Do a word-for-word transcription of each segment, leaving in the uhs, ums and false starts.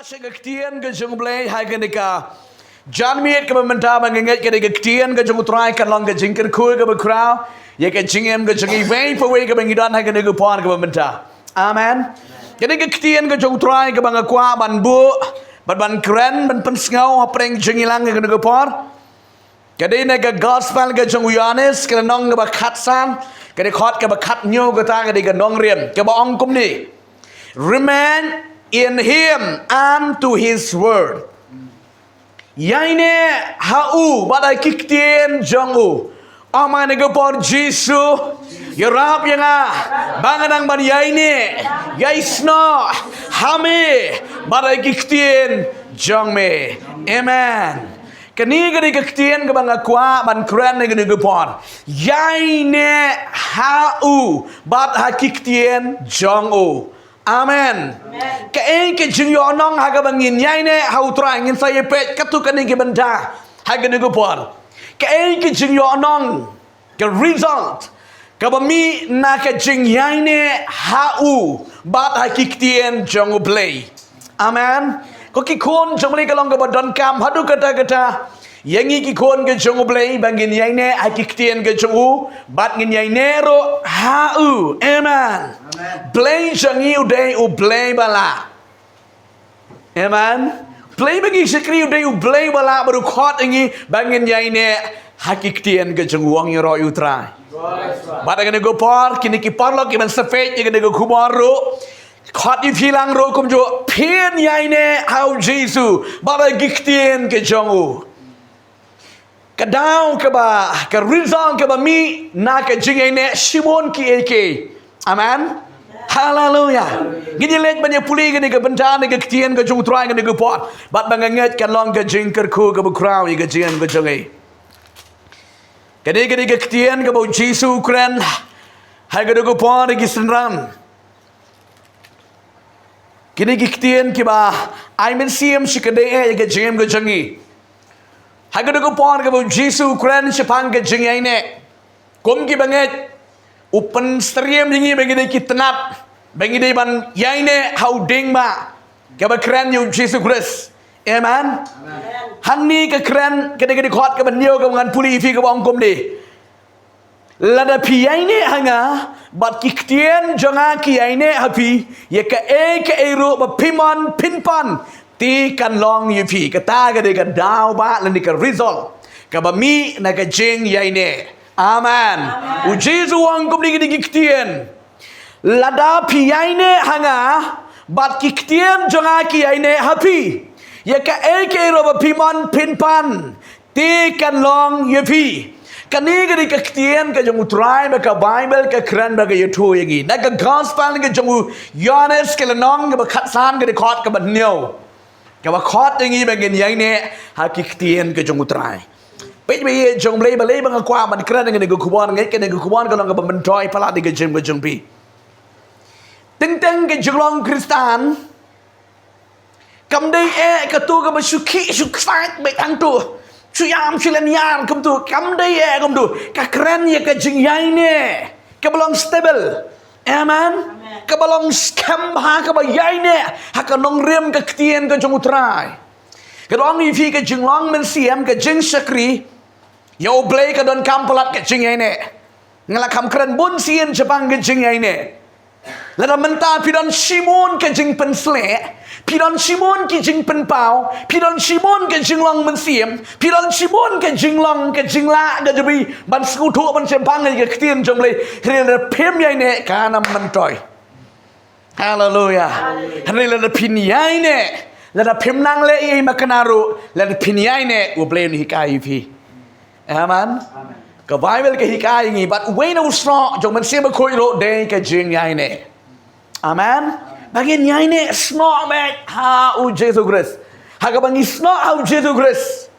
Sha ka ktien ka jong U Blei ha kane ka janmiet kaba mynta, ba nga ngeit kane ka ktien ka jong U Trai kan long ka jingkyrkhu kaba khraw ïa ka jingim ka jong iwei pa iwei kaba ngi don ha kane ka por kaba mynta. Amen. Kane ka ktien ka jong U Trai kaba nga kwah ban buh bad ban kren ban pynsngew hapdeng jong ngi lang ha kane ka por, ka dei na ka gospel ka jong u Ïoannis, ka lynnong kaba khatsan, ka dkhot kaba khathynñiew, kata ka dei ka nongrim kaba ong kumne: Remain in him and to his word. Ïaineh ha u bad ha ki ktien jong u. Ong ma, ha kane ka por, Jisu, ïarap ïa nga ba ngan nang ban ïaineh, ïaisnoh ha me bad ha ki ktien jong me. Amen. Kane ka dei ka ktien kaba nga kwah ban kren ha kane ka por. Ïaineh ha u bad ha ki ktien jong u. Amen. Kaei ka jingïohnong ha kaba ngin ïaineh ha U Trai? Ngin sa ïa peit katto katne ki bynta ha kane ka por. Kaei ka jingïohnong, ka result kaba mih na ka jingïaineh ha u bad ha ki ktien jong U Blei? Amen. Ko ki khun jong U Blei, ka long kaba donkam haduh katta katta ïa ngi ki khun ka jong U Blei ba ngin ïaineh ha ki ktien ka jong u bad ngin ïaineh ruh ha u. Amen. Blei jong ngi u dei U Blei ba lah. Amen. Blei ba ngi shakri u dei U Blei ba lah, bad u khot ïa ngi ba ngin ïaineh ha ki ktien ka jong u. Ong ïaroh ïa U Trai. Bad ha kane ka por, kine ki paralok kiban sa peit ïa kane ka khubor ruh, khot ïa phi lang ruh kumjuh, phin ïaineh ha u Jisu bad ha ki ktien ka jong u. Ka daw kaba, ka result kaba mih na ka jingïaineh, shibun kiei kiei. Amen. Haleluya. Ngin ïa leit ban ïa pule kane ka bynta na ka ktien ka jong U Trai ha kane ka por, bad ba nga ngeit kan long ka jingkyrkhu kaba khraw ïa ka jingim ka jong ngi. Kane ka dei ka ktien kaba u Jisu u kren ha kane ka por ïa ki synran. Kine ki ktien kiba ai mynsiem shikatdei ïa ka jingim ka jong ngi. Ha kane ka por kaba u Jisu u kren shaphang ka jingïaineh, kum kiba ngeit, u pynsyriem ïa ngi ba ngi dei ki tnat, ba ngi dei ban ïaineh ha u dieng ba, kaba kren ïa u Jisu Khrist. Amen. Hangne ka kren, kane ka dkhot kaba hynñiew kaba ngan pule ïa phi, kaba ong kumne: Lada phi ïaineh ha nga, bad ki ktien jong nga ki ïaineh ha phi, ïa kaei kaei ruh ba phi mon phin pan, te kan long ïa phi. Kata ka dei ka daw ba, lane ka result kaba mih na ka jingïaineh. Amen. U Jisu u ong kumne ha kine ki ktien: Lada phi ïaineh ha nga, bad ki ktien jong nga ki ïaineh ha phi, ïa kaei kaei ruh ba phi mon phin pan, te kan long ïa phi. Kane ka dei ka ktien ka jong u Trai ba ka Baibl ka kren ba ka ïathuh ïa ngi. Na ka gospel ka jong u Ïoannis, ka lynnong kaba khatsan, ka dkhot kaba hynñiew, kaba khot ïa ngi ba ngin ïaineh ha ki ktien ka jong u Trai. Peit ba ïeit jong U Blei, balei ba nga kwah ban kren ïa kane ka khubor, nga ngeit kane ka khubor ka long kaba myntoi palat ïa ka jingim ka jong phi. Teng teng ka jinglong Khristan kam dei eh kato kaba shu khih shu ksait beit hangto, shu ïam shu lynñiar kumto. Kam dei eh kumto. Ka kren ïa ka jingïaineh kaba long stable. Amen. Kaba long skhem bha, kaba ïaineh ha ka nongrim ka ktien ka jong u Trai. Ka ong ïa phi, ka jinglong mynsiem, ka jingshakri ïa U Blei ka donkam palat ka jingïaineh. Nga la kham kren bun sien shaphang ka jingïaineh. Lada mynta phi don shibun ka jingpynsleh, phi don shibun ki jingpynpaw, phi don shibun ka jinglong mynsiem, phi don shibun ka jinglong ka jinglah ka jong phi ban sngewthuh ban shemphang ïa ka ktien jong U Blei, hynrei lada phim ïaineh kan ym myntoi. Haleluya. Hynrei lada phin ïaineh, lada phim nang leh ei ei makna ruh, lada phin ïaineh, U Blei un hikai ïa phi. Amen. Ka Baibl ka hikai ïa ngi, bad uwei na u snoh jong u Mynsiem Bakhuid ruh dei ka jingïaineh. Amen. Ba ngin ïaineh snoh beit ha u Jisu Khrist. Ha kaba ngi snoh ha u Jisu Khrist,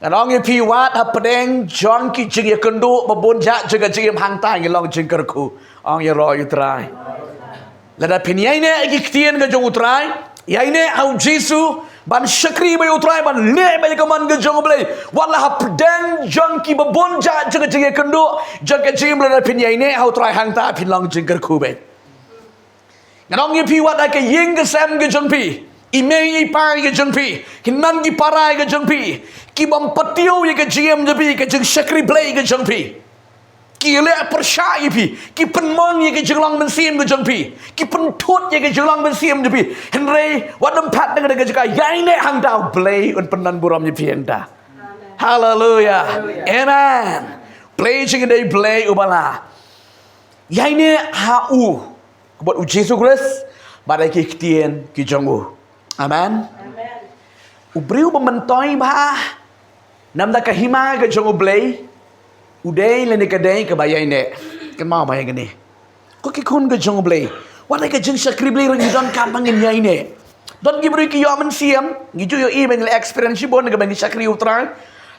ngan ong ïa phi, wat hapdeng jong ki jingïakynduh ba bun jait jong ka jingim, hangta ngi long jingkyrkhu. Ong ïaroh ïa u Trai. Lada phin ïaineh ïa ki ktien ka jong u Trai, ïaineh ha u Jisu, ban shakri bad ïa u Trai, ban leh bad ïa ka mon ka jong u Blei, wat la hapdeng jong ki ba bun jait jong ka jingïakynduh jong ka jingim, lada phin ïaineh ha u Trai, hangta phin long jingkyrkhu beit. Ngan ong ïa phi, wat ha ka ïing ka sem ka jong phi, I mei i pa ïa ka jong phi, ki nan ki para ïa ka jong phi, ki bym patiew ïa ka jingim jong phi, ka jingshakri Blei ïa ka jong phi. Ki leh pyrshah ïa phi, ki pynmong ïa ka jinglong mynsiem ka jong phi, ki pynthut ïa ka jinglong mynsiem jong phi. Hynrei wat nym pat na ka jaka ïaineh hangta, Blei un pyndon burom ïa phi hangta. Haleluya. Amen. Blei jong ngi dei Blei uba lah. Ïaineh ha u, ka bad u Jisu Khrist, bad ïa ki ktien ki jong u. Amen. U briew ba myntoi bha namar ka hima ka jong u Blei, u dei lane ka dei kaba ïaineh. Kynmaw bha ïa kane, ko ki khun ka jong u Blei, wat ïa ka jingshakri Blei ruh ngi donkam ba ngin ïaineh. Don ki briew ki ïoh mynsiem, ngi ju ïohi ban leh experience shibun kaba ngi shakri U Trai.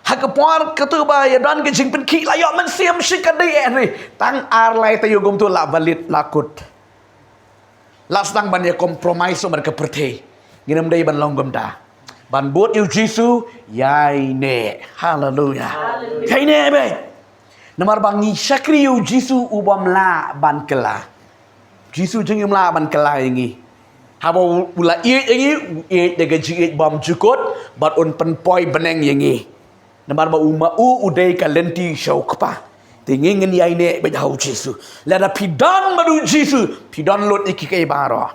Ha ka por katu ba ïa don ka jingpynkhih la ïoh mynsiem shi katdei eh, hynrei tang ar lai taïew kumtu la valid, la kut. La sdang ban ïa compromise bad ka pyrthei. Ngin ym dei ban long kumta. Ban bud ïa u Jisu, ïaineh. Haleluya. Ïaineh beit. Namar ba ngi shakri ïa u Jisu u bym lah ban kylla. Jisu jong ngi um lah ban kylla ïa ngi. Haba u, u la ïeit ïa ngi, u ïeit da ka jingïeit bymjukut, bad un pynpoi bneng ïa ngi. Namar ba u ma u u dei ka lynti sha u Kpa. Te ngi ngin ïaineh beit ha u Jisu. Lada phi don bad u Jisu, phi don lut ïa kiei kiei baroh.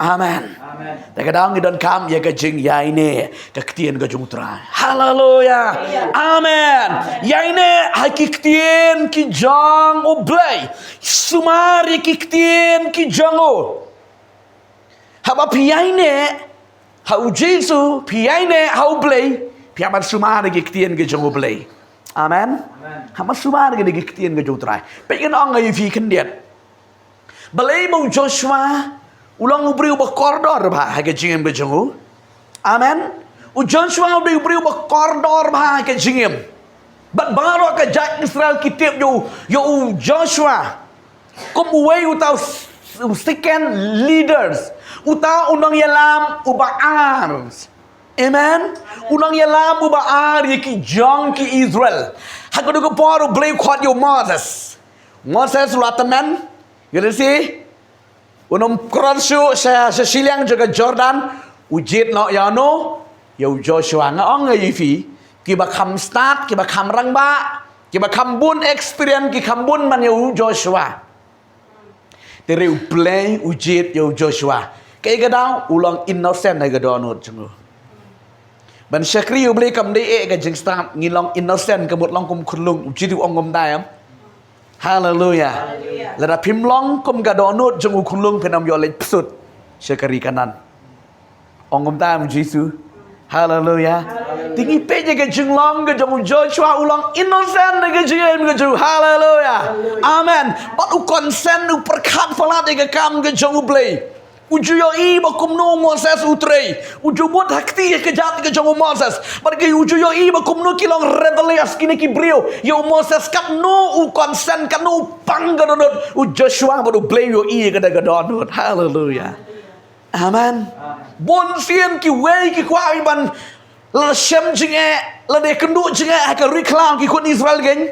Amen. Amen. Te ka daw ngi donkam ïa ka jingïaineh ka ktien ka jong u Trai. Haleluya. Amen. Ïaineh ha ki ktien ki jong u Blei. Sumar ïa ki ktien ki jong u. Haba phi ïaineh ha u Jisu, phi ïaineh ha u Blei, phi hap ban sumar ïa ki ktien ki jong u Blei. Amen. Amen. Hap ban sumar ïa ki ktien ki jong u Trai. Peit, ngan ong ïa phi khyndiat. Balei ba u Joshua u long u briew ba kordor bha ha ka jingim ka jong u? Amen. U Joshua u dei u briew ba kordor bha ha ka jingim. Bad baroh ka jaid Israel ki tip ïa u, ïa u Joshua kum uwei uta u s-, u second leaders, uta u nongïalam uba ar. Amen. U nongïalam uba ar ïa ki jong ki Israel. Ha kato ka por u Blei u khot ïa u Moses. Moses u la tymmen, ïa lade shi, un ym kren shuh sha, sha shiliang jong ka Jordan, u jied noh ïa uno, ïa u Joshua. Nga ong ïa phi, kiba kham stad, kiba kham rangbah, kiba kham bun experience, ki kham bun man ïa u Joshua. Te hynrei u Blei u jied ïa u Joshua. Kaei ka daw? U long innocent ha ka dohnud jong u. Ban shakri ïa u Blei kam dei eh ka jingstad, ngi long innocent, ka mut long kum khunlung, u jied u ong kumta em. Haleluya. Haleluya. Lada phim long kum ka dohnud jong u khunlung, phin ym ïoh leit psut sha ka ri Kanaan. Ong kumta em u Jisu. Haleluya. Haleluya. Te ngi peit ïa ka jinglong ka jong u Joshua, u long innocent da ka jingim ka jong u. Haleluya. Haleluya. Amen. Bad u consent, u pyrkhat palat ïa ka kam ka jong u Blei. U ju ïohi ba kumno u Moses u trei. U ju mut ha kti ha kjat ka jong u Moses. Bad ki u ju ïohi ba kumno ki long rebellious kine ki briew ïa u Moses. Katno u consent, katno u pang ka dohnud u Joshua bad u Blei, u ïohi ka da ka dohnud. Haleluya. Amen. Bun sien kiwei ki kwah ban lada shem jingeh, lada kynduh jingeh ha ka ri khlaw, ki khun Israel kein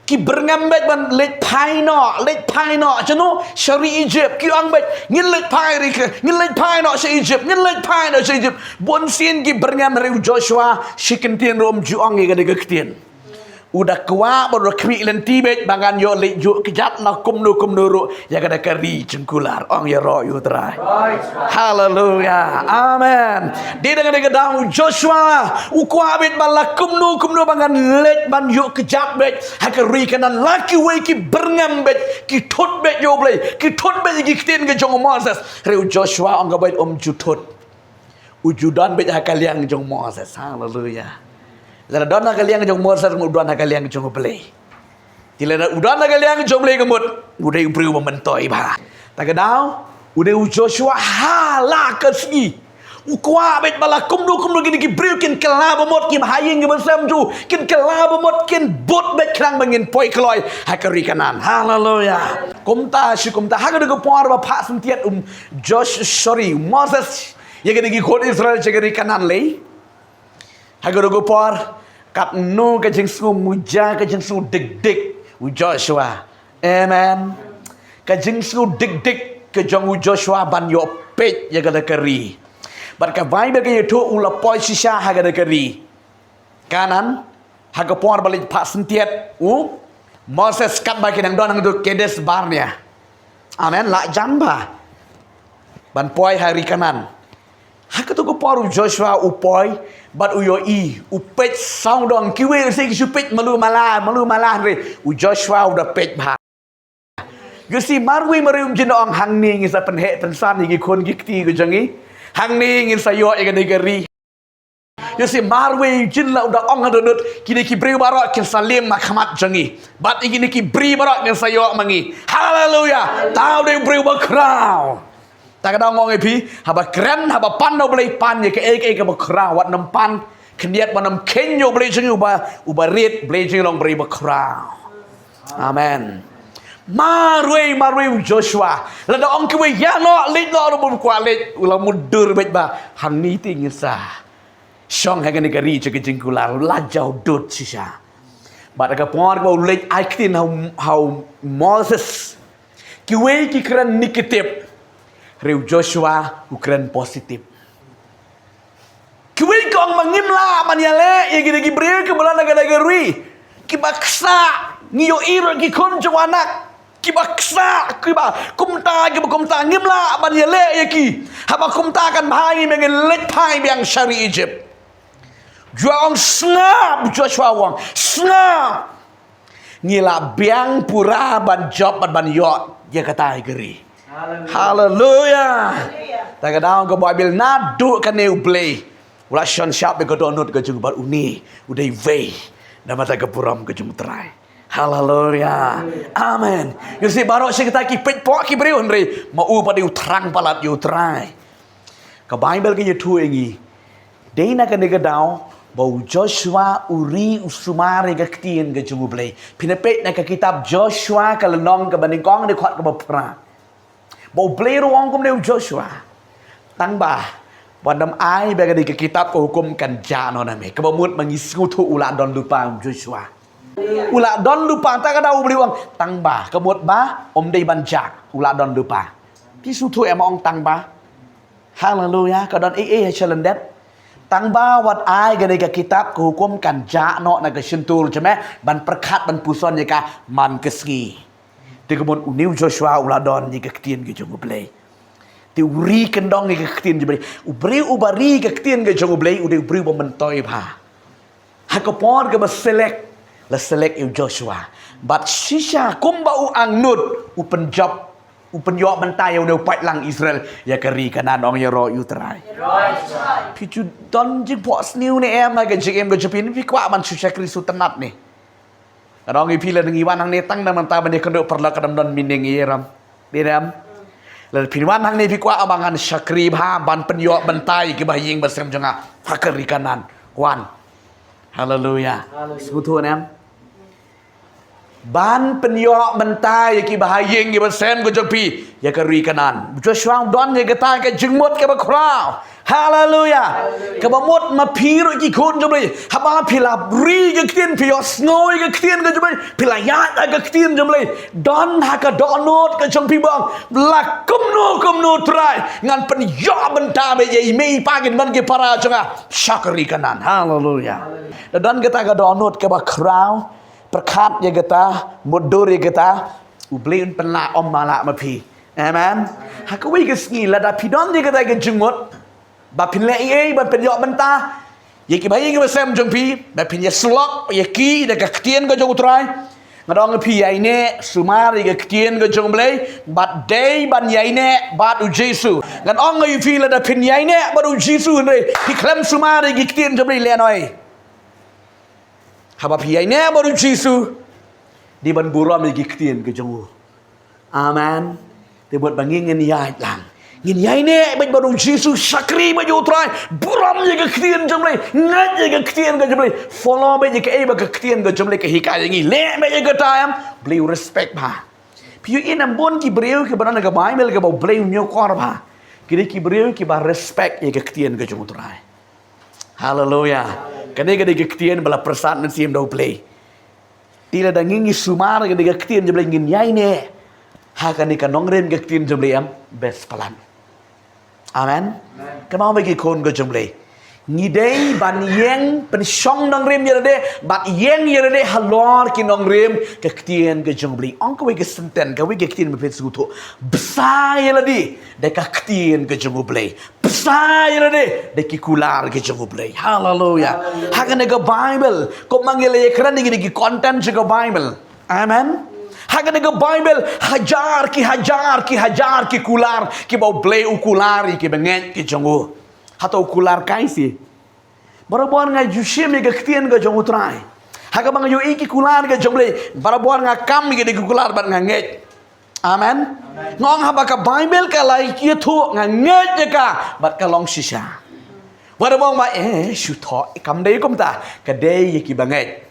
ki byrngem beit ban leit phai noh, leit phai noh. Shano? Sha ri Egypt. Ki ong beit, ngin leit phai ri ka, ngin leit phai noh sha Egypt, ngin leit phai noh sha Egypt. Bun sien ki byrngem, hynrei u Joshua shi kyntien ruh um ju ong ïa kane ka ktien. U da kwah bad u da khmih lynti beit ba ngan ïoh leit ïuh kjat la kumno kumno ruh ïa kane ka ri jong kular. Ong ïaroh ïa u Trai. Haleluya. Amen. Dei da kane ka daw u Joshua u kwah beit ba la kumno kumno ba ngan leit ban ïuh kjat beit ha ka ri Kanaan. La kiwei ki byrngem beit, ki thut beit ïa u Blei, ki thut beit ïa ki ktien ka jong u Moses. Hynrei u Joshua ong ka beit um ju thut. U ju don beit ha ka liang jong u Moses. Haleluya. Lada don ha ka liang jong u Moses, u don ha ka liang jong u Blei. Te lada u don ha ka liang jong u Blei ka mut u dei u briew ba myntoi bha. Ta ka daw u dei u Joshua ha la ka sngi u kwah beit ba la kumno kumno kine ki briew kin kylla ba mut, ki ba ha ïing ki ba sem jong u kin kylla ba mut, kin bud beit khnang ba ngin poi kloi ha ka ri Kanaan. Haleluya. Kumta shi kumta ha ka dei ka por ba phah syntiat um Josh, sorry, Moses ïa kine ki khun Israel sha ka ri Kanaan lei. Ha ka dei ka por, katno ka jingsngew muja, ka jingsngew dik dik u Joshua. Amen. Ka jingsngew dik dik ka jong u Joshua ban ïoh peit ïa kata ka ri. Bad ka Baibl ka ïathuh u la poi shisha ha kane ka ri Kanaan, ha ka por ba leit phah syntiat u Moses katba ki nang don hangto Kadesh Barnea. Amen. La jan bha ban poi ha ri Kanaan. Ha kato ka por u Joshua u poi, bad u ïohi, u peit sawdong, kiwei ruh sa ki shu peit malu mala, malu mala re, u Joshua u da peit bha. Ïohi marwei marwei um jin ong hangne ngin sa pynheh pynsan ïa ki khun ki kti ka jong ngi. Hangne ngin sa ïoh ïa kane ka ri. Ïohi marwei jin la u da ong ha dohnud, kine ki briew baroh kin sa lim ha khmat jong ngi. Bad ïa kine ki briew baroh ngin sa ïoh ma ngi. Haleluya. Tang u dei u briew bakhraw. Ta ka daw nga ong ïa phi, haba kren, haba pan na u Blei, pan ïa kaei kaei kaba khraw, wat nym pan khyndiat, wat nym kheiñ ïa u Blei jong ngi uba, uba rit, Blei jong ngi long Blei bakhraw. Amen. Marwei, marwei u Joshua. Lada ong kiwei ïa noh, leit noh, ruh bym kwah leit, u la mutdur beit ba hangne te ngin sa shong ha kane ka ri jong ka jingkular, la jaw dud shisha. Bad ha ka por ba u leit ai ktien ha u, ha u Moses, kiwei ki kren negative, hynrei u Joshua u kren positive. Kiwei ki ong ba ngim lah ban ïaleh ïa kine ki briew kiba la na kane ka ri, kiba ksa, ngi ïohi ruh ki khun jong u anak, kiba ksa, kiba kumta, kiba kumta, ngim lah ban ïaleh ïa ki. Haba kumta kan bha ïa ngi ba ngin leit phai biang sha ri Egypt. Joshua ong sngap, Joshua ong sngap. Ngi la biang pura ban jop bad ban ïoh ïa kata ka ri. Haleluya. Ta ka daw ka Baibl naduh kane u Blei u la shon shap ïa ka dohnud ka jong u bad une u dei uwei na bynta ka burom ka jong u Trai. Haleluya. Amen. Ïohi baroh shi katta ki peit pok ki briew hynrei ma u pat u thrang palat ïa u Trai. Ka Baibl ka ïathuh ïa ngi, dei na kane ka daw ba u Joshua u ri u sumar ïa ka ktien ka jong u Blei. Phin ïa peit na ka kitab Joshua ka lynnong kaba nyngkong dkhot kaba phra. Ba u Blei ruh u ong kumne u Joshua, tang ba wat nym ai ba kane ka kitab ka hukum kan jah noh na me. Kaba mut ma ngi sngewthuh u la don lypa u Joshua. U la don lypa, ta ka daw u Blei u ong tang ba, ka mut ba ym dei ban jah, u la don lypa. Phi sngewthuh em, ong tang ba. Haleluya. Ka don ei ei ha shalyndet? Tang ba wat ai kane ka kitab ka hukum kan jah noh na ka shyntur jong me, ban pyrkhat ban puson ïa ka man ka sngi. Te ka mut une u Joshua u la don ïa ka ktien ka jong u Blei. Te u ri kyndong ïa ka ktien jong u Blei. U briew uba ri ïa ka ktien ka jong u Blei u dei u briew ba myntoi bha. Ha ka por kaba select, la select ïa u Joshua. Bad shisha kumba u angnud, u pynjop, u pynïoh bynta ïa une u paidlang Israel ïa ka ri Kanaan. Ong ïaroh ïa u Trai. Phi ju don jingphohsniew ne em ha ka jingim ka jong phi, ne phi kwah ban shu shakri shu tynnat ne? Nga ong ïa phi, lada ngi wan hangne tang na bynta ban ïakynduh paralok, ka dang don meaning ïa ram. Dei em? Lada phi wan hangne phi kwah ba ngan shakri bha ban pynïoh bynta ïa kiba ha ïing ba sem jong nga ha ka ri Kanaan, wan. Haleluya. Sngewthuh ne em? Ban pynïoh bynta ïa kiba ha ïing kiba sem ka jong phi ïa ka ri Kanaan. Joshua u don ïa kata ka jingmut kaba khraw. Haleluya. Kaba mut ma phi ruh ki khun jong u Blei, haba phi la ri ïa ka ktien, phi ïohsngew ïa ka ktien ka jong u Blei, phi la ïaid ïa ka ktien jong u Blei, don ha ka dohnud ka jong phi ba ong, la kumno kumno Trai, ngan pynïoh bynta beit ïa i mei i pa, kin don ki para jong nga sha ka ri Kanaan. Haleluya. Da don kata ka dohnud kaba khraw, pyrkhat ïa kata, mutdur ïa kata, u Blei un pynlah, ym lah ma phi. Amen. Ha kawei ka sngi lada phi don ïa kata ka jingmut ba phin leh ei ei ban pynïoh bynta ïa kiba ha ïing kiba sem jong phi, ba phin ïasyllok ïa ki da ka ktien ka jong u Trai, nga ong ïa phi, ïaineh sumar ïa ka ktien ka jong u Blei, bad dei ban ïaineh bad u Jisu. Nga ong ïa phi, lada phin ïaineh bad u Jisu hynrei phi khlem sumar ïa ka ktien jong u Blei, lehnoh haba phi ïaineh bad u Jisu, dei ban burom ïa ka ktien ka jong u. Amen. Te bad ba ngi ngin ïaid lang, ngin ïaineh beit bad u Jisu, shakri beit ïa u Trai, burom ïa ka ktien jong u Blei, ngeit ïa ka ktien ka jong u Blei, follow beit ïa kaei ba ka ktien ka jong u Blei ka hikai ïa ngi, leh beit ïa kata, em. U Blei u respect bha. Phi ïohi ne em, bun ki briew kiba don ha ka Baibl kiba u Blei u ñiewkor bha, ki dei ki briew kiba respect ïa ka ktien ka jong u Trai. Haleluya. Kane ka dei ka ktien ba la pyrsad mynsiem da u Blei. Te lada ngi ngi sumar ïa kane ka ktien jong u Blei, ngin ïaineh ha kane ka nongrim ka ktien jong u Blei, em, best palat. Amen. Kynmaw ba ki khun ka jong U Blei, ngi dei ban ïeng pynshong nongrim ïa lade bad ïeng ïa lade halor ki nongrim ka ktien ka jong U Blei. Ong kawei ka senten, kawei ka ktien ba phin sngewthuh. Bsa ïa lade da ka ktien ka jong U Blei. Bsa ïa lade da ki kular ka jong U Blei. Haleluya. Ha kane ka Bible, kumba ngi la ïakren ïa kine ki content jong ka Bible. Amen. Ha kane ka Bible, hajar ki hajar ki hajar ki kular kiba U Blei u kular ïa kiba ngeit ki jong u. Hato u kular kai shi? Barabor nga ju shim ïa ka ktien ka jong U Trai. Ha kaba nga ïohi ki kular ka jong U Blei, barabor nga kam ïa ki kular bad nga ngeit. Amen. Nga ong haba ka Bible ka la ïathuh, nga ngeit ïa ka bad ka long shisha. Wat da ong ba, eh, shu thoh, kam dei kumta, ka dei ïa kiba ngeit.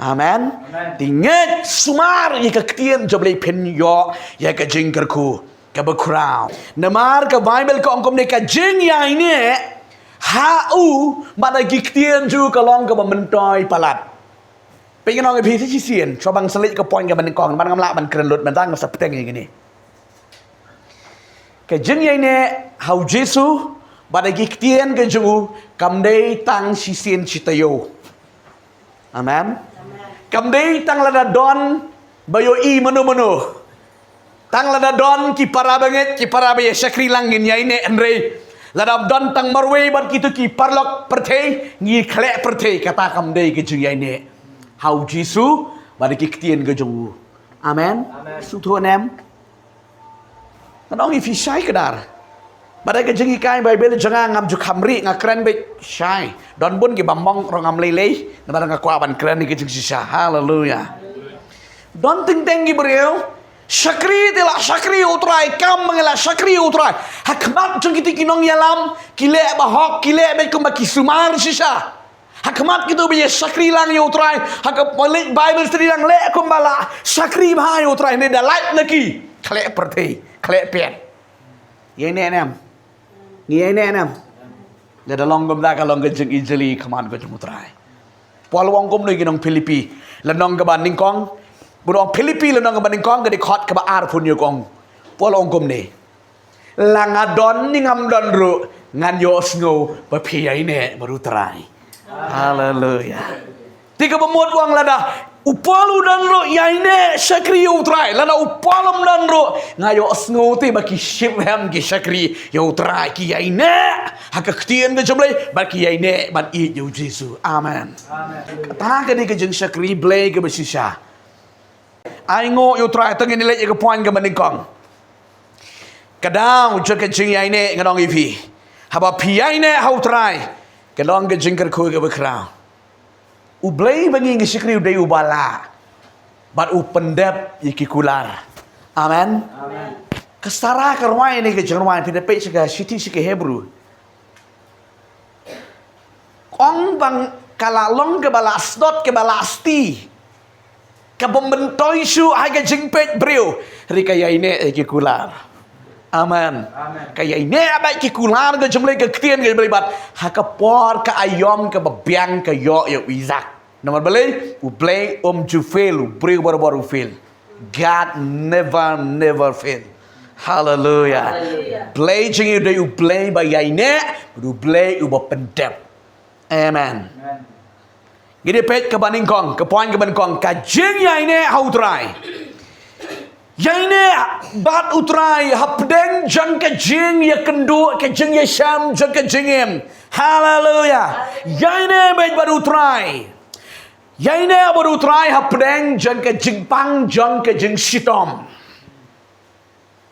Amen. Te ngeit sumar ïa ka ktien jong U Blei phin ïoh ïa ka jingkyrkhu kaba khraw. Namar ka Bible ka ong kumne, ka jingïaineh ha u bad ha ki ktien jong u ka long kaba myntoi palat. Peit, ngan ong ïa phi shisien, shuwa ban sa leit ka point kaba nyngkong, namar ngam lah ban kren lut mynta, ngam sa pteng ïa kine. Ka jingïaineh ha U Jisu bad ha ki ktien ka jong u kam dei tang shisien shi taïew. Amen. Kam dei tang lada don ba ïohi mano mano. Tang lada don ki para bangeit, ki para ba ïa shakri lang ngin ïaineh, hynrei lada don tang marwei bad kito ki paralok pyrthei, ngi khleh pyrthei. Kata kam dei ka jingïaineh ha U Jisu bad ha ki ktien ka jong u. Amen. Sngewthuh ne em? Ngan ong ïa phi, shai kdar. Bad ha ka jinghikai Bible jong nga, ngam ju kham rieh, nga kren beit shai. Don bun kiba mong ruh, ngam lei lei, namar nga kwah ban kren ïa ka jingshisha. Haleluya. Don teng teng ki briew shakri, te la shakri ïa U Trai, kam ba ngi la shakri ïa U Trai. Ha khmat jong kito ki nongïalam, ki leh bahok, ki leh beit kumba ki sumar shisha. Ha khmat kito ba ïa shakri lang ïa U Trai, ha ka palik Bible study lang leh kumba la shakri bha ïa U Trai, ne da lait na ki, khleh pyrthei, khleh pyrthei. Ïaineh ne em? Ngi ïaineh ne em? Lada long kumta ka long ka jingijli ha khmat ka jong U Trai. Paul u ong kumne ïa ki nong Philippi, lynnong kaba nyngkong. Bun ong Philippi lynnong kaba nyngkong, ka dkhot kaba arphew hynñiew ka ong. Paul u ong kumne. La nga don ne ngam don ruh, ngan ïohsngew ba phi ïaineh bad U Trai. Haleluya. Te kaba mut u ong lada u Paul u don ruh ïaineh shakri ïa U Trai. Lada u Paul um don ruh, nga ïohsngew te ba ki shitrhem ki shakri ïa U Trai, ki ïaineh ha ka ktien ka jong U Blei, bad ki ïaineh ban ïeit ïa U Jisu. Amen. Kata ka dei ka jingshakri Blei kaba shisha. Ai nguh ïa U Trai. Te ngin leit ïa ka point kaba nyngkong. Ka daw jong ka jingïaineh, ngan ong ïa phi, haba phi ïaineh ha U Trai, ka long ka jingkyrkhu kaba khraw. U Blei ba ngi ngi shakri u dei uba lah bad u pyndep ïa ki kular. Amen. Ka Sara ka rwai ne ka jingrwai, phi da peit sha ka shithi sha ki Hebru. Ong ba ka la long kaba la sdot, kaba la sti, kaba myntoi shuh ha ka jingpeit briew, hynrei ka ïaineh ïa ki kular. Amen. Ka ïaineh bad ki kular ka jong U Blei, ka ktien ka jong U Blei, bad ha ka por ka aïom kaba biang ka ïoh ïa u Isaak. Namar balei? U Blei um ju fail, u briew barabor u fail. God never, never fail. Haleluya. Blei jong ngi u dei u Blei ba ïaineh, u Blei uba pyndep. Amen. Ngi dei peit kaba nyngkong, ka point kaba nyngkong, ka jingïaineh ha U Trai. Ïaineh bad U Trai hapdeng jong ka jingïakynduh, ka jingïashem jong ka jingim. Haleluya. Ïaineh bad U Trai. Ïaineh bad U Trai hapdeng jong ka jingpang jong ka jingshitom.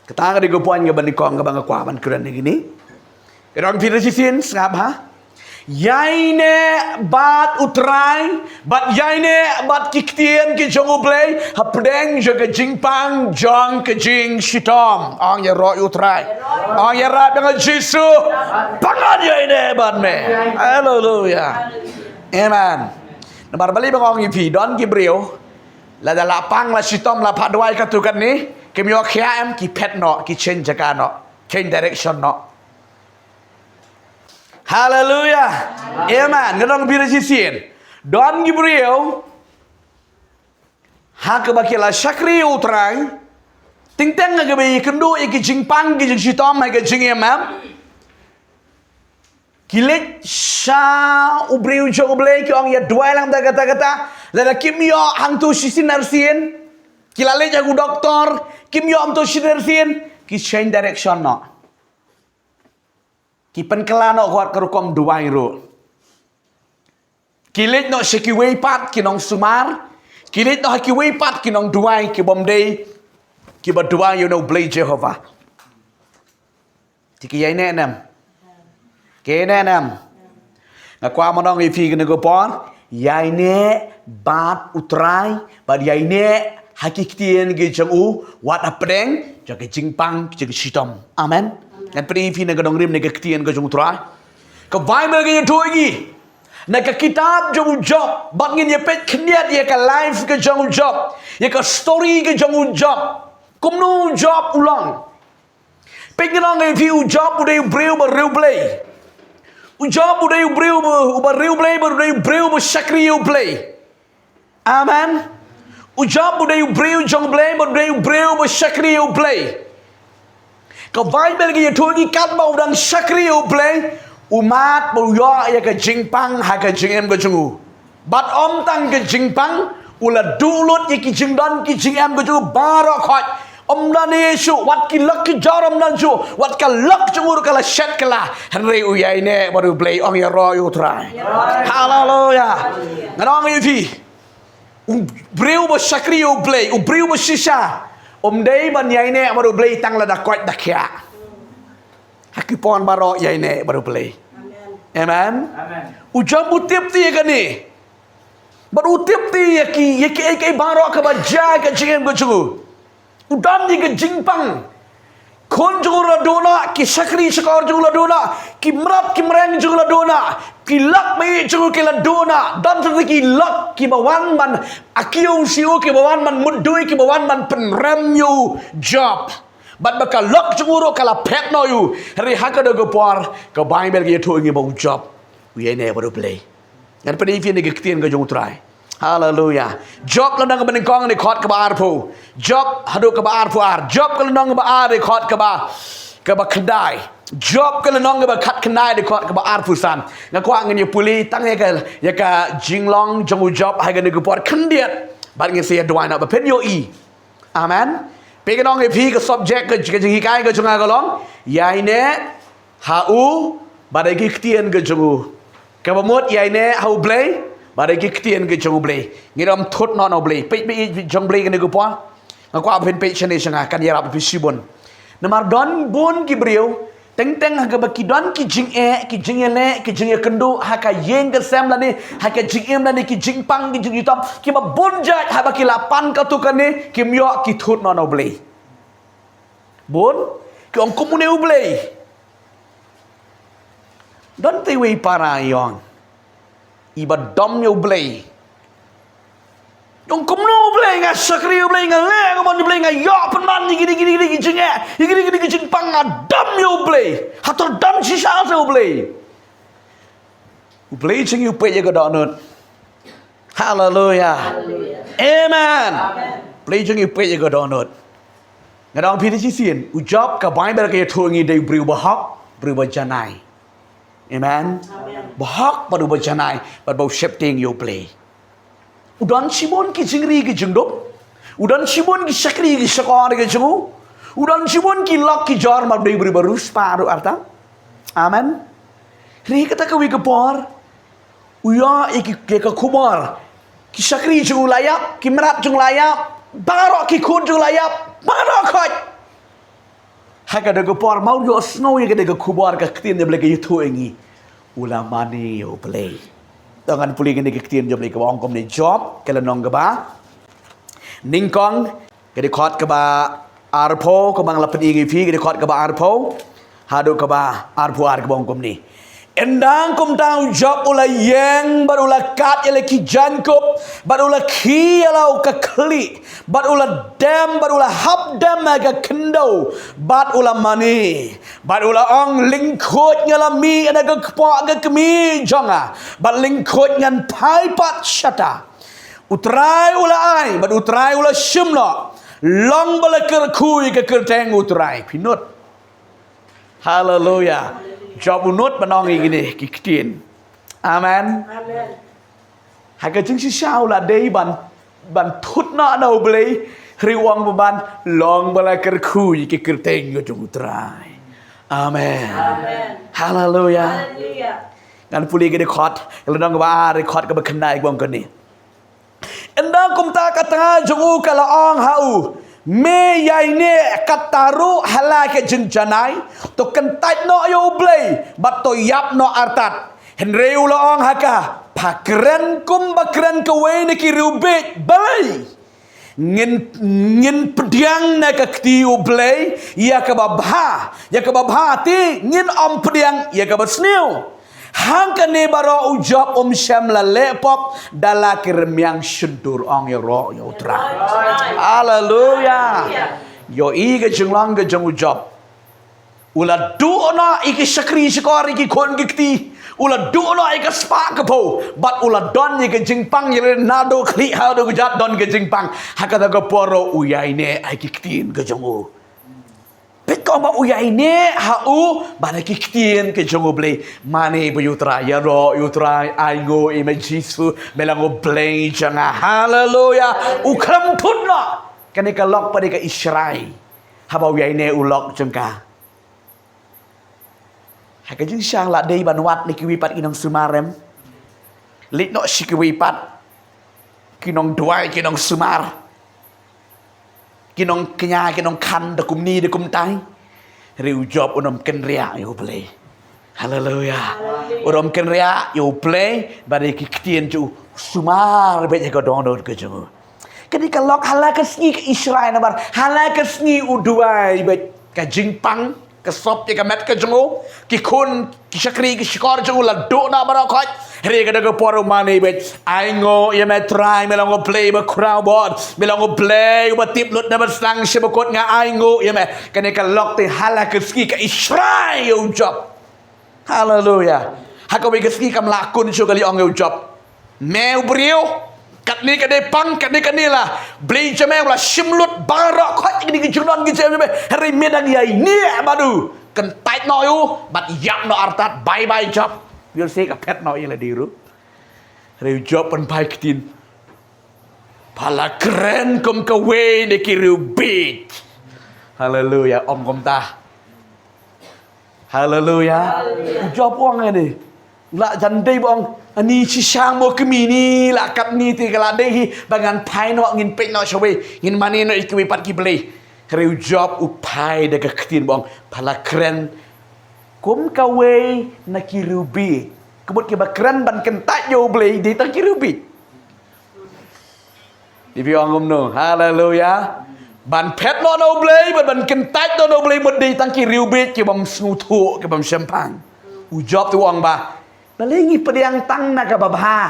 Kata ka dei ka point kaba nyngkong kaba nga kwah ban kren ïa kine. Ka dang phi da shisien, sngap ha. Ïaineh bad U Trai, bad ïaineh bad ki ktien ki jong U Blei hapdeng jong ka jingpang jong ka jingshitom. Ong ïaroh ïa U Trai. Ong ïarap ïa nga Jisu. Ba ngan ïaineh bad me. Haleluya. Amen. Namar balei ba nga ong ïa phi, don ki briew, lada la pang, la shitom, la phah duwai katto katne, kim ïoh khia em, ki phet noh, ki change jaka noh, change direction noh. Haleluya. Amen. Nga dang phi da shisien. Don ki briew ha kaba ki la shakri ïa U Trai, teng teng ha kaba ïakynduh ïa ki jingpang ki jingshitom ha ka jingim, em. Ki leit sha u briew jong U Blei, ki ong, ïa duwai lang da kata kata. Lada kim ïoh hangto shisien arsien, ki la leit ha u doktor, kim ïoh hangto shisien arsien, ki change direction noh. Ki pynkylla noh wat ka rukom duwai ruh. Ki leit noh sha kiwei pat ki nongsumar, ki leit noh ha kiwei pat ki nongduwai ki bym dei kiba duwai ïa U Blei Jehobah. Te ki ïaineh ne em? Ki ïaineh ne em? Nga kwah ban ong ïa phi kane ka por, ïaineh bad U Trai, bad ïaineh ha ki ktien ki jong u, wat hapdeng jong ka jingpang jong ka shitom. Amen. Ngan pyni ïa phi na ka nongrim na ka ktien ka jong U Trai. Ka Baibl ka ïathuh ïa ngi na ka kitab jong u Job, bad ngin ïa peit khyndiat ïa ka life ka jong u Job, ïa ka story ka jong u Job. Kumno u Job u long? Peit, ngan ong ïa phi, u Job u dei u briew uba riewblei. U Job u dei u briew uba, uba riewblei, bad u dei u briew uba shakri ïa U Blei. Amen. U Job u dei u briew jong U Blei, bad u dei u briew uba shakri ïa U Blei. Ka Baibl ka ïathuh ïa ngi katba u dang shakri ïa U Blei, u mad ba u ïoh ïa ka jingpang ha ka jingim ka jong u. Bad ym tang ka jingpang, u la duh lut ïa ki jingdon ki jingem ka jong u baroh khoit. Ym don ei ei shuh, wat ki lok ki jor ym don shuh, wat ka lok jong u ruh ka la shet kylla. Hynrei u ïaineh bad U Blei, ong, ïaroh ïa U Trai. Haleluya. Ngan ong ïa phi, u briew ba shakri ïa U Blei, u briew ba shisha, um dei ban ïaineh bad U Blei tang lada koit da khiah. Ha ki por baroh ïaineh bad U Blei. Amen. U Job u tip te ïa kane. Bad u tip te ïa ki, ïa ki, ïa ki baroh kaba jia ha ka jingim ka jong u. U don ïa ka jingpang. Khun jong u la duh noh, ki shakri shakor jong u la duh noh, ki mrad ki mreng jong u la duh noh, ki lok ba ïeit jong u ki la duh noh. Don sa ki lok kiba wan ban accuse ïa u, kiba wan ban mutdur, kiba wan ban pynrem ïa u Job. Bad ba ka lok jong u ruh ka la phet noh ïa u. Hynrei ha kata ka por, ka Baibl ka ïathuh ïa ngi ba u Job u ïaineh bad U Blei. Ngan pyni ïa phi na ka ktien ka jong U Trai. Haleluya. Job lynnong kaba nyngkong, dkhot kaba arphew. Job haduh kaba arphew ar. Job ka lynnong kaba ar, dkhot kaba, kaba khyndai. Job ka lynnong kaba khatkhyndai, dkhot kaba arphew san. Nga kwah ngin ïa pule tang ïa ka, ïa ka jinglong jong u Job ha kane ka por khyndiat. Bad ngin sa ïa duwai noh ba phin ïohi. Amen. Peit, ngan ong ïa phi, ka subject ka, ka jinghikai ka jong nga ka long, ïaineh ha u bad ïa ki ktien ka jong u. Kaba mut, ïaineh ha U Blei bad ïa ki ktien ka jong U Blei. Ngin ym thut noh na U Blei. Peit, peit, peit jong U Blei kane ka por. Nga kwah ba phin peit shane sha nga, kan ïarap ïa phi shibun. Namar don bun ki briew, teng teng ha kaba ki don ki jingeh, ki jingïaleh, ki jingïakynduh, ha ka ïing ka sem lane ha ka jingim lane ki jingpang ki jingshitom, kiba bun jait, haba ki la pan katto katne, kim ïoh, ki thut noh na U Blei. Bun ki ong, kumno U Blei? Don te iwei i para i ong, iba dom ïa U Blei. Ong, kumno U Blei, nga shakri U Blei, nga leh ka mon U Blei, nga ïoh pynban ïa kine kine kine ki jingeh, ïa kine kine ki jingpang, nga dom ïa U Blei. Hato don shisha te U Blei? U Blei jong ngi u peit ïa ka dohnud. Haleluya. Amen. U Blei jong ngi u peit ïa ka dohnud. Nga dang phi da shisien, u Job, ka Baibl ka ïathuh ïa ngi, dei u briew ba hok, briew ba janai. Amen. Ba hok bad uba janai bad ba u sheptieng ïa U Blei. U don shibun ki jingri ki jingdup. U don shibun ki shakri ki shakor ki jong u. U don shibun ki lok ki jor, ma u dei u briew ba riewspah ruh artat. Amen. Hynrei kata kawei ka por, u ïoh ïa ki, ïa ka khubor. Ki shakri jong u la ïap, ki mrad jong u la ïap, baroh ki khun jong u la ïap, baroh khoit. Ha kata ka por, ma u ïohsngew ïa kata ka khubor, ka ktien jong U Blei ka ïathuh ïa ngi, u la mane ïa U Blei. To ngan pule kane ka ktien jong U Blei kaba ong kumne, Job ka lynnong kaba nyngkong, ka dkhot kaba arphew, kaba nga la pyni ïa phi, ka dkhot kaba arphew haduh kaba arphew ar, kaba ong kumne. Ynda kumta u Job u la ïeng bad u la kad ïa la ki jaiñkup, bad u la khie ïa la ka khlieh, bad u la dem, bad u la hap dem ha ka khyndew, bad u la mane, bad u la ong, lyngkhuid nga la mih na ka kpoh ka kmie jong nga, bad lyngkhuid ngan phai pat shata. U Trai u la ai bad U Trai u la shim noh, long ba la kyrkhu ïa ka kyrteng U Trai. Phi nud? Haleluya. Job u nud ban ong ïa kine ki ktien. Amen. Ha ka jingshisha u la dei ban, ban thut noh na U Blei, hynrei u ong ba ban long ba la kyrkhu ïa ki kyrteng ka jong U Trai. Amen. Haleluya. Ngan pule ka dkhot, ka lynnong kaba ar, dkhot kaba khyndai, ka ong kane. Ynda kumta ka tnga jong u ka la ong ha u, me ïaineh katta ruh ha la ka jingjanai, to kyntait noh ïa U Blei bad to ïap noh artat. Hynrei u la ong ha ka, pha kren kumba kren kawei na ki riewbieit, balei? Ngin, ngin pdiang na ka kti U Blei ïa kaba bha, ïa kaba bha, te ngin ym pdiang ïa kaba sniew. Hangkane baroh u Job um shym la leh pop da la ki rmiang shyntur, ong ïaroh ïa U Trai. Haleluya. Ïohi ka jinglong ka jong u Job. U la duh noh ïa ki shakri shakor, ïa ki khun ki kti. U la duh noh ïa ka spah ka phew. Bad u la don ïa ka jingpang, ïa la naduh khlieh haduh kjat don ka jingpang. Ha kata ka por ruh u ïaineh ïa ki ktien ka jong u. Peit kumba u ïaineh ha u bad ïa ki ktien ka jong U Blei. Mane bad ïa U Trai, ïaroh ïa U Trai, ainguh ïa me Jisu, me long U Blei jong nga. Haleluya. U khlem thut noh. Kane ka lok pat dei ka ïaishrai. Haba u ïaineh u lok jong ka. Ha ka jingshisha la dei ban wad na kiwei pat ki nongsumar, em. Leit noh sha kiwei pat ki nongduwai, ki nongsumar, ki nongkñia, ki nongkhan, da kumne da kumtai. Hynrei u Job um kynriah ïa U Blei. Haleluya. U ym kynriah ïa U Blei bad ïa ki ktien jong u, sumar beit ïa ka dohnud ka jong u. Kane ka lok ha la ka sngi ka ïaishrai, namar ha la ka sngi u duwai beit, ka jingpang ka sop ïa ka met ka jong u, ki khun ki shakri ki shakor jong u la duh noh baroh khoit. Hynrei kata ka por u mane beit, ainguh ïa me Trai, me long U Blei ba khraw bor, me long U Blei uba tip lut na basnang sha bakut, nga ainguh ïa me. Kane ka lok te ha la ka sngi ka ïaishrai ïa u Job. Haleluya. Ha kawei ka sngi kam lah kun shuh ka lei, ong ïa u Job, me u briew, katne ka dei pang, katne ka dei la. Blei jong me u la shim lut baroh khoit kine ki jingdon ki jingem jong me. Hynrei me dang ïaineh bad u. Kyntait noh ïa u bad ïap noh artat, bye bye Job. Ïoh seh ka phet noh ïa lade ruh. Hynrei u Job pynphai ktien, pha la kren kum kawei na ki riewbieit. Haleluya. Ym kumta. Haleluya. U Job u ong ïa ne, la jan dei ba ong, ani shisha mo kmie, ni la katne te ka la dei hi ba ngan phai noh, ngin peit noh shawei, ngin mane noh ïa kiwei pat ki blei. Hynrei u Job u phai da ka ktien ba ong, pha la kren kum kawei na ki riewbieit. Ka mut kiba kren ban kyntait ïa U Blei dei tang ki riewbieit. Ibi ong kumno, haleluya. Ban phet noh na U Blei, ban, ban kyntait noh na U Blei, mut dei tang ki riewbieit ki bym sngewthuh, ki bym shemphang. U Job te u ong ba, balei ngi pdiang tang na kaba bha?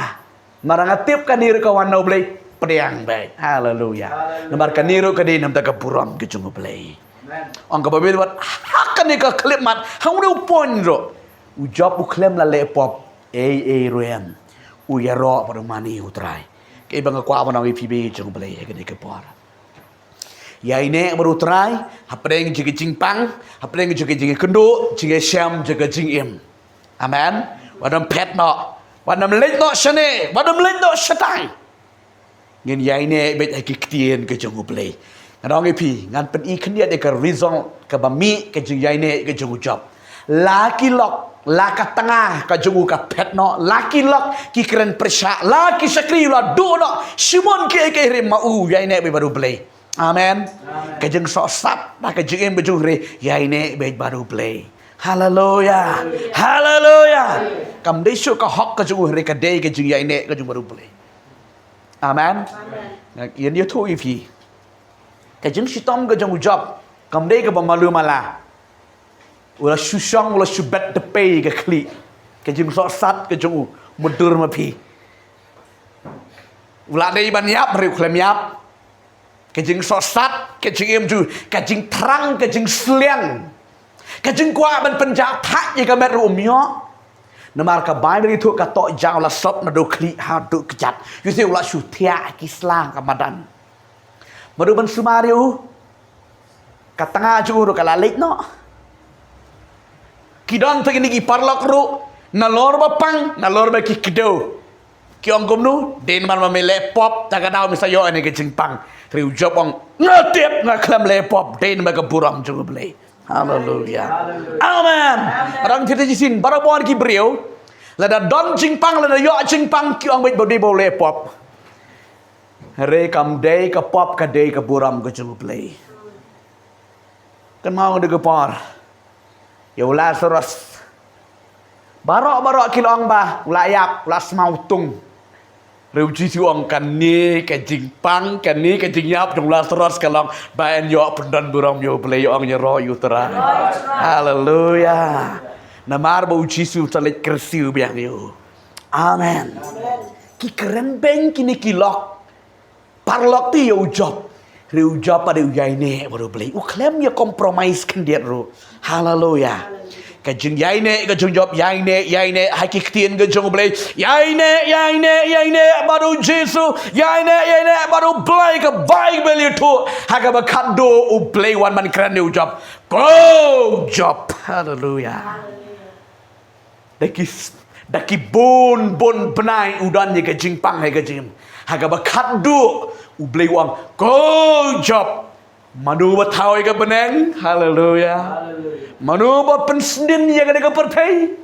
Namar nga tip kane ruh ka wan na U Blei, pdiang beit. Haleluya. Namar kane ruh ka dei na bynta ka burom ka jong U Blei. Ong kaba bit wat, ha kane ka khyllipmat, ha une u point ruh, u Job u khlem la leh pop ei ei ruh em. U ïaroh bad u mane ïa U Trai. Kaei ba nga kwah ban ong ïa phi ba ïeit jong U Blei ha kane ka por. Ïaineh bad U Trai hapdeng jong ka jingpang, hapdeng jong ka jingïakynduh, jingïashem, jong ka jingim. Amen. Wat nym phet noh, wat nym leit noh shane, wat nym leit noh shatai. Ngin ïaineh beit ha ki ktien ka jong U Blei. Ngan ong ïa phi, ngan pyni khyndiat ïa ka result kaba mih ka jingïaineh ka jong u Job. La ki lok, la ka tnga ka jong u ka phet noh, la ki lok ki kren pyrshah, la ki shakri la duh noh, shimon kiei kiei, hynrei ma u ïaineh beit bad U Blei. Amen. Ka jingsohsat na ka jingim ka jong u, hynrei ïaineh beit bad U Blei. Haleluya. Haleluya. Kam dei shuh ka hok ka jong u, hynrei ka dei ka jingïaineh ka jong u bad U Blei. Amen. Ngan ïathuh ïa phi. Ka jingshitom ka jong u Job kam dei kaba malu mala. U la shu shong, u la shu bet dpei ka khlieh. Ka jingsohsat ka jong u mutdur ma phi. U la dei ban ïap, hynrei u khlem ïap. Ka jingsohsat ka jingim jong u, ka jingthrang, ka jingsliang, ka jingkwah ban pynjah thait ïa ka met ruh um ïoh. Namar ka Baibl ïathuh, ka tohjang u la sop naduh khlieh haduh kjat. Ïohi u la shu thiah ki sla ka madan. Mano ban sumar ïa u? Ka tnga jong u ruh ka la leit noh. Ki don tang kine ki paralok ruh, nalor ba pang, nalor ba ki kdew. Ki ong kumno, dei namar ba me leh pop, ta ka daw me sa ïoh ïa kane ka jingpang. Hynrei u Job ong, nga tip, nga khlem leh pop, dei namar ka burom jong U Blei. Haleluya. Amen. Rang tete jisin, barabor ki briew. Lada don jingpang, lada ïoh jingpang, ki ong beit ba dei ba u leh pop. Hynrei kam dei ka pop, ka dei ka burom ka jong U Blei. Kynmaw da ka por ïa u Lazarus. Baroh baroh ki la ong ba u la ïap, u la smaw tung. Hynrei U Jisu ong kane ka jingpang, kane ka jingïap jong u Lazarus ka long ba yn ïoh pyndon burom ïa U Blei, ong ïaroh ïa U Trai. Haleluya. Namar ba U Jisu u sa leit kyrsiew biang ïa u. Amen. Ki kren beiñ kine ki lok. Paralok te ïa u Job. Hynrei u Job pat u ïaineh bad U Blei. U khlem ïa compromise khyndiat ruh. Haleluya. Ka jingïaineh ka jong u Job, ïaineh, ïaineh ha ki ktien ka jong U Blei. Ïaineh, ïaineh, ïaineh bad U Jisu. Ïaineh, ïaineh bad U Blei, ka Baibl ïathuh. Ha kaba khadduh U Blei u wan ban kren ïa u Job. Ko Job. Haleluya. Da ki, da ki bun bun bnai u don ïa ka jingpang, ïa ka jingim. Ha kaba khadduh U Blei u ong, ko Job, mano ba thaw ïa ka bneng? Haleluya. Mano ba pynsdien ïa kane ka pyrthei?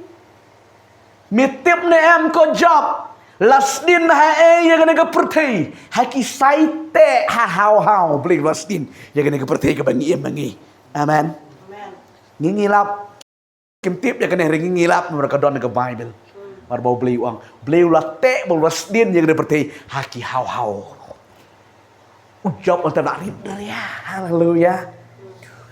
Me tip ne em ko Job, la sdien ha ei ïa kane ka pyrthei? Ha ki sai teh ha haw haw, U Blei u la sdien ïa kane ka pyrthei kaba ngi im ha ngi. Amen. Ngi ngi lap. Kim tip ïa kane, hynrei ngi ngi lap namar ka don ha ka Baibl. Namar ba U Blei u ong, U Blei u la teh bad u la sdien ïa kane ka pyrthei ha ki haw haw. U Job u la rit ria. Haleluya.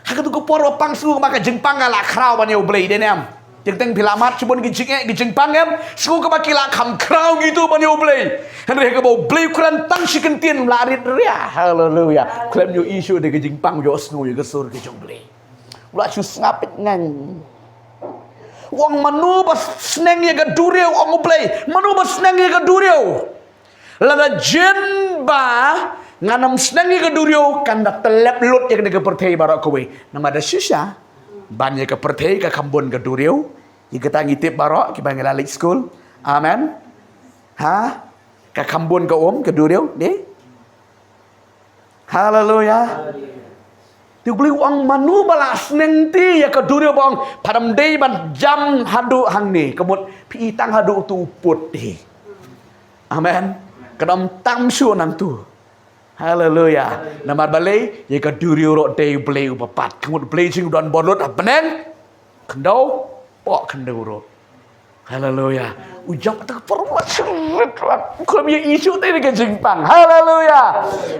Ha katu ka por ba pang, sngew ba ka jingpang ka la khraw ban ïa U Blei, dei ne em? Teng teng phi la mad shibun ki jingeh ki jingpang em, sngew kaba ki la kham khraw kitu ban ïa U Blei. Hynrei ha kaba U Blei u kren tang shi kyntien u la rit ria. Haleluya. Khlem ïohi shuh de ka jingpang, u ïohsngew ïa ka sur ka jong U Blei. U la shu sngap peit ngan. U ong, mano ba sneng ïa ka duriaw, ong U Blei. Mano ba sneng ïa ka duriaw? Lada jin ba ngan ym sneng ïa ka duriaw, kan da tyllep lut ïa kane ka pyrthei baroh kawei. Namar da shisha ban ïa ka pyrthei ka kham bun ka duriaw. Ïa kata ngi tip baroh kiba ngi la leit skul. Amen. Ha? Ka kham bun ka um ka duriaw, dei? Haleluya. Te U Blei u ong, mano ba la sneng te ïa ka duriaw ba ong, pha dang dei ban jam haduh hangne, ka mut phi i tang haduh utu u pud te. Amen. Ka dang tam shuh nangtu. Haleluya. Namar balei? Ïa ka duriaw ruh dei U Blei uba pat. Ka mut U Blei jong ngi u don bor lut ha bneng, khyndew, hapoh khyndew ruh. Haleluya. U Job te ka por u la shu rit rat. U khlem ïohi shuh te ka jingpang. Haleluya.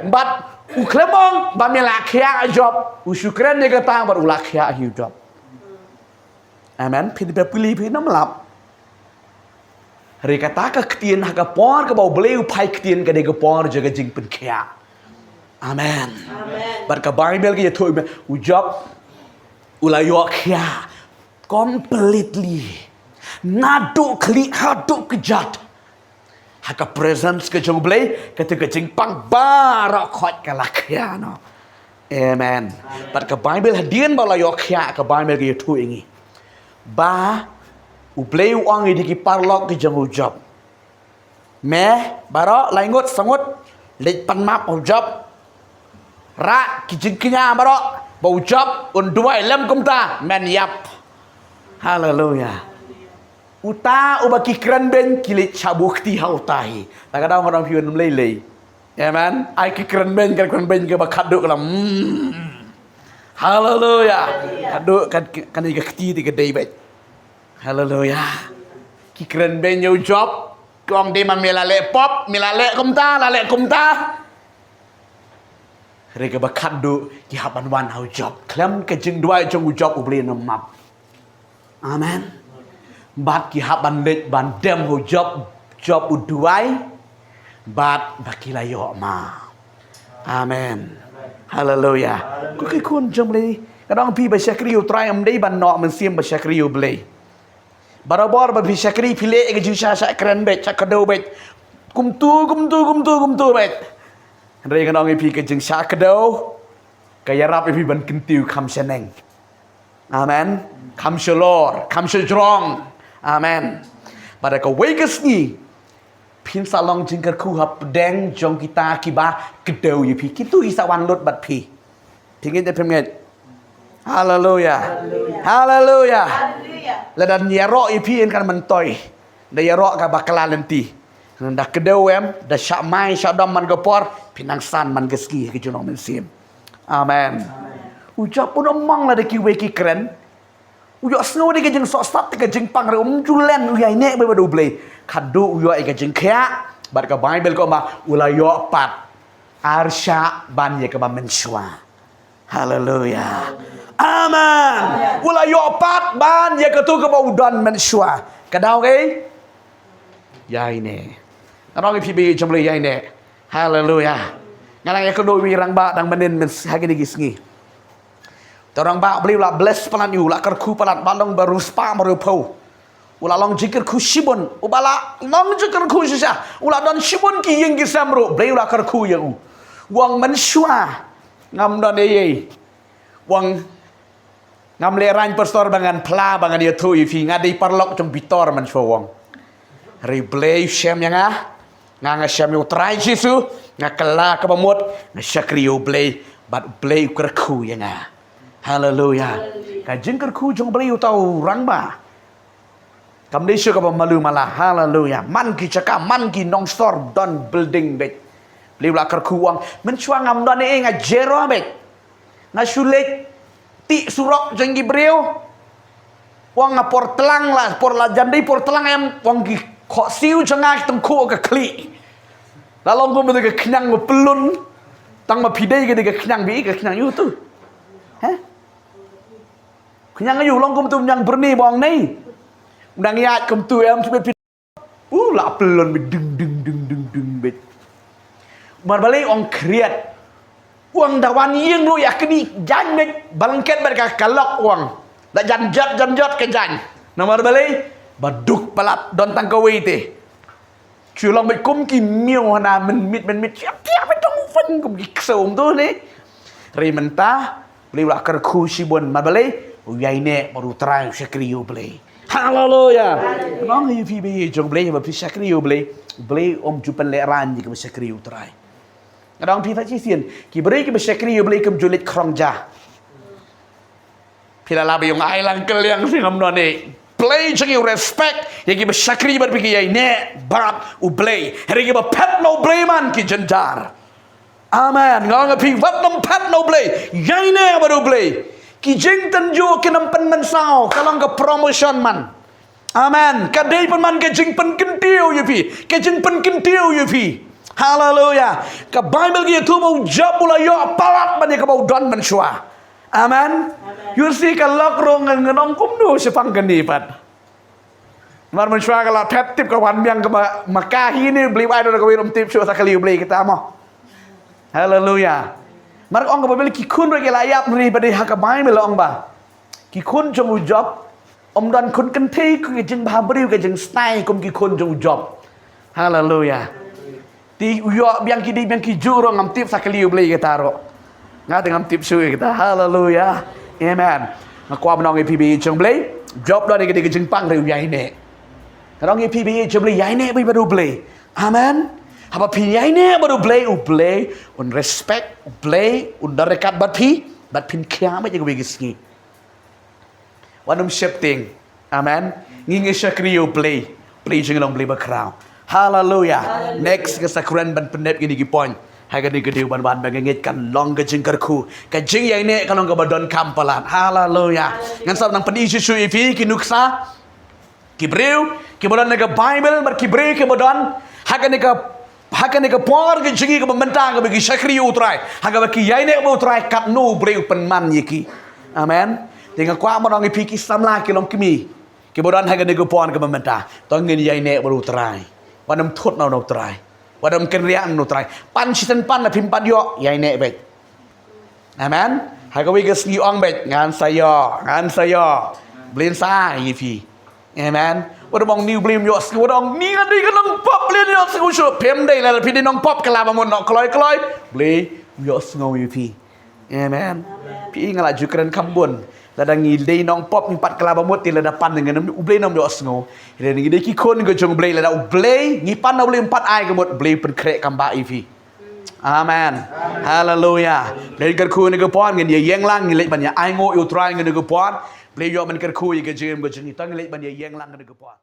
Bad u khlem ong ba me la khiah Job. U shu kren ïa kata bad u la khiah hi u Job. Amen. Phi dei ba phi, phi nym lap. Hynrei kata ka ktien ha ka por kaba U Blei u phai ktien ka dei ka por jong ka jingpynkhiah. Amen. Bad ka Baibl ka ïathuh ba u Job u la ïoh khiah completely, naduh khlieh haduh kjat. Ha ka presence ka jong U Blei, kata ka jingpang baroh khoit ka la khiah noh. Amen. Bad ka Baibl hadien ba u la ïoh khiah, ka Baibl ka ïathuh ïa ngi ba U Blei u ong ïa ki paralok ki jong u Job, me baroh lai ngut sa ngut, leit pan map u Job. Rah ki jingkñia baroh ba u Job un duwai, lym kumta men ïap. Haleluya. Uta uba ki kren beiñ ki leit shah buh kti ha uta hi. Ta ka daw nga ong phi un ym lei lei. Amen. Ai ki kren beiñ, kren beiñ kaba khadduh ka la, mm. Haleluya. Khadduh kan, kan ka kti te ka dei beit. Haleluya. Ki kren beiñ ïa u Job. Ki ong dei man me la leh pop, me la leh kumta, la leh kumta. Hynrei kaba khadduh ki hap ban wan ha u Job. Khlem ka jingduwai jong u Job U Blei un ym map. Amen. Bad ki hap ban leit ban dem ha u Job, Job u duwai. Bad ba ki la ïoh map. Amen. Haleluya. Ko ki khun jong U Blei, nga ong phi ba shakri U Trai ym dei ban noh mynsiem ba shakri U Blei. Barabor ba phi shakri phi leh ka jingshisha, shah kren beit, shah kdew beit. Kumtu, kumtu, kumtu, kumtu beit. Hynrei nga ong ïa phi ka jingshah kdew ka ïarap ïa phi ban kyntiew kham shaneng. Amen. Kham shalor, kham shajrong. Amen. Bad ha kawei ka sngi phin sa long jingkyrkhu hapdeng jong kita kiba kdew ïa phi. Kito ki sa wan lut bad phi. Phi ngeit ne phim ngeit? Haleluya. Haleluya. Lada ïaroh ïa phi yn kan myntoi. Da ïaroh ka bakla lynti. Da kdew em, da shah mai shah dom man ka por, phin nang san man ka sngi ha ka jinglong mynsiem. Amen. U Job un ym ong lada kiwei ki kren. U ïohsngew da ka jingsohsat, ka jingpang, re um ju len, u ïaineh beit bad U Blei. Khadduh u ïoh ïa ka jingkhiah, bad ka Baibl ka ong ba u la ïoh pat arshah ban ïa kaba mynshuwa. Haleluya. Amen. U la ïoh pat ban ïa kato kaba u don mynshuwa. Ka daw kaei? Ïaineh. Nga ong ïa phi, ba ïeit jong U Blei, ïaineh. Haleluya. Nga dang ïakynduh ïa uwei u rangbah dang mynnin mynstep ha kine ki sngi. Uta u rangbah, U Blei u la bless palat ïa u, u la kyrkhu palat, u la long ba riewspah ba riewphew. U la long jingkyrkhu shibun, uba la long jingkyrkhu shisha. U la don shibun ki ïing ki sem ruh, U Blei u la kyrkhu ïa u. U ong mynshuwa ngam don ei ei. U ong ngam lehraiñ pastor ba ngan phla, ba ngan ïathuh ïa phi, nga dei paralok jong Bitor mynshuwa, u ong. Hynrei U Blei u shem ïa nga. Nga, nga shem ïa U Trai Jisu, nga kylla kaba mut, nga shakri ïa U Blei, bad U Blei u kyrkhu ïa nga. Haleluya. Ka jingkyrkhu jong U Blei ïa uta u rangbah kam dei shuh kaba malu mala. Haleluya. Man ki jaka, man ki nongsor, don building beit. U Blei u la kyrkhu, u ong mynshuwa ngam don ei ei, nga jero beit. Nga shu leit tih surok jong ki briew. U ong ha por tlang la, por la jan dei por tlang em, u ong ki khohsiew jong nga ki tyngkhuh ka khlieh. La long kumta ka khñiang ba pyllun. Tang ma phi dei ka dei ka khñiang, ba ïeit ka khñiang ïa uto. He? Khñiang ïa u long kumta, u khñiang byrni ba ong nei. U dang ïaid kumta em, shu beit phi. U la pyllun beit, ding ding ding ding ding beit. Namar balei? U ong khriat. U ong da wan ïeng ruh ïa kane ka jaiñ beit, ba lyngkhet bad ka, ka lok, u ong. La jan jot jan jot ka jaiñ. Namar balei? Ba duk palat, don tang kawei te. Shu long beit kum ki miaw hana mynmiet mynmiet, shu ïa pia beit dong u faiñ kum ki ksew kumto ne. Hynrei mynta U Blei u la kyrkhu shibun, namar balei? U ïaineh bad U Trai, u shakri ïa U Blei. Haleluya. Nga ong ïa phi, ba ïeit jong U Blei, ba phi shakri ïa U Blei, U Blei um ju pynlehraiñ ïa kiba shakri ïa U Trai. Nga ong phi, sa shisien ki briew kiba shakri ïa U Blei kim ju leit khrong ja. Phi la lah ba ïoh ai lang kylliang, phi ngam don ei. Blei jong ngi u respect ïa kiba shakri bad phi, ki ïaineh bad U Blei. Hynrei kiba phet na U Blei man ki jynjar. Amen. Nga ong ïa phi, wat nym phet na U Blei, ïaineh bad U Blei. Ki jingtynjuh kin ym pynmynsaw, ka long ka promotion man. Amen. Ka dei pynban ka jingpynkyntiew ïa phi, ka jingpynkyntiew ïa phi. Haleluya. Ka Baibl ka ïathuh ba u Job u la ïoh palat ban ïa kaba u don mynshuwa. Amen. Amen. Ïohi ka lok ruh, ngan ong kumno shaphang kane pat. Namar mynshuwa ka la phet, tip ka wan biang kaba ma ka hi ne, U Blei u ai da kawei ruh ym tip shuh, sa kylli U Blei kita mo. Haleluya. Namar ong ka Baibl ki khun ruh ki la ïap, hynrei ba dei ha ka Baibl la ong ba ki khun jong u Job ym don khun kynthei, ka jingbhabriew, ka jingsnai kum ki khun jong u Job. Haleluya. Te u ïoh biang ki dei biang ki juh ruh ngam tip, sa kylli U Blei kita ruh. Nga te ngam tip shuh kita. Haleluya. Amen. Nga kwah ban ong ïa phi, ba ïeit jong U Blei, Job don ïa ka dei ka jingpang, hynrei u ïaineh. Nga ong ïa phi, ba ïeit jong U Blei, ïaineh beit bad U Blei. Amen. Haba phi ïaineh bad U Blei, U Blei un respect, U Blei un don ryngkat bad phi, bad phin khia beit ïa kawei ka sngi. Wat nym sheptieng. Amen. Ngi ngi shakri ïa U Blei. Blei jong ngi long Blei bakhraw. Haleluya. Haleluya. Next, nga sa kren ban pyndep kine ki point. Ha kane ka dei ban wan ba nga ngeit kan long ka jingkyrkhu. Ka jingïaineh ka long kaba donkam palat. Haleluya. Haleluya. Ngan sa nang pyni shuh shuh ïa phi ki nuksa. Ki briew kiba don ha ka Baibl, bad ki briew kiba don ha kane ka, ha kane ka por ka jong ngi kaba mynta, kaba ki shakri ïa U Trai, ha kaba ki ïaineh bad U Trai, katno U Blei u pynman ïa ki. Amen. Te nga kwah ban ong ïa phi, ki samla, ki longkmie kiba don ha kane ka por kaba mynta, to ngin ïaineh bad U Trai. Wat nym thut noh na U Trai. Wat nym kynriah noh na U Trai. Pan shisyndon, pan, lada phim pat ïoh, ïaineh beit. Amen. Ha kawei ka sngi ong beit, ngan sa ïoh, ngan sa ïoh. Blei un sa ai ïa phi. Amen. Wat nym ong ni, U Blei um ïohsngew, wat nym ong ni, nga dei ka nongpop, Blei un ïohsngew shuh. Phim dei, lada phi dei nongpop, kylla ba mut noh kloi kloi, Blei u ïohsngew ïa phi. Amen. Phi, nga la ju kren kham bun. Lada ngi dei nongpop ngi pat kylla ba mut te lada pan ngan, U Blei nam ïohsngew. Lada ngi dei ki khun ka jong U Blei, lada U Blei ngi pan na U Blei, um pat ai ka mut, U Blei pynkhreh kam ba ïa phi. Amen. Haleluya. Blei kyrkhu ïa kane ka por, ngan ïa ïeng lang, ngi leit ban ïa ainguh ïa U Trai ïa kane ka por. Blei ïoh ban kyrkhu ïa ka jingim ka jong ngi, to ngi leit ban ïa ïeng lang ïa kane ka por.